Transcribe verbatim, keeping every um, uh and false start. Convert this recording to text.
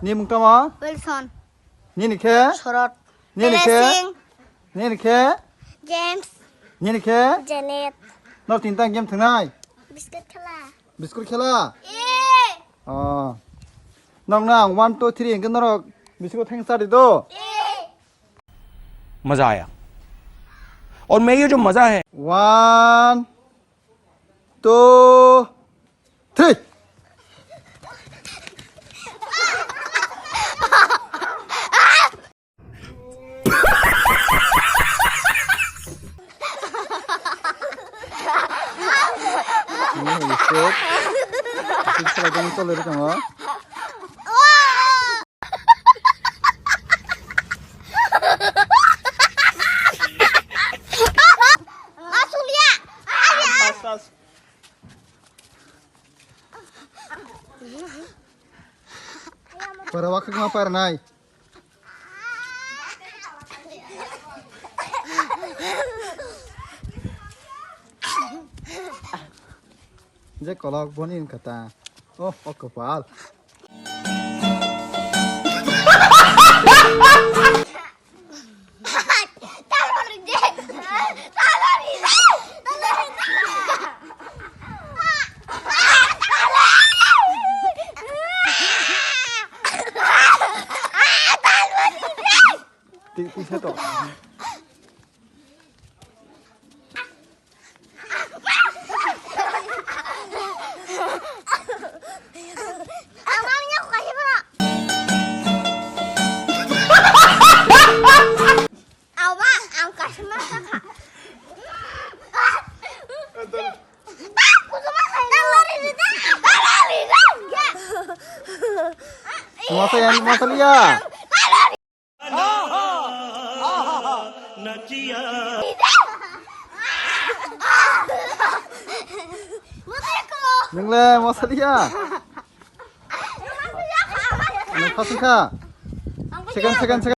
Ni mung tamo? Wilson. Nini khe? Sorot. Nini khe? Blessing. Nini khe? James. Nini khe? Janet. Nor tinta game thangnai? Biscuit khela. Biscuit khela? Eh. Oh. Nokna ang one, two, three hingke norok biscuit thang sadi do? Eh. मजा आया। और मैं ये जो मजा है। One, two, three. Ini biscuit. Biscuit selai jang tole ri tongo. Para wakak ma para nai. Je kolok boni wngkha ta. Oh, o kopal. Ti-, tisa to. Awa, ang kasma sakha. Masa yang masa liya. Nungle masa liya. Nung phasikha. Second, second, second.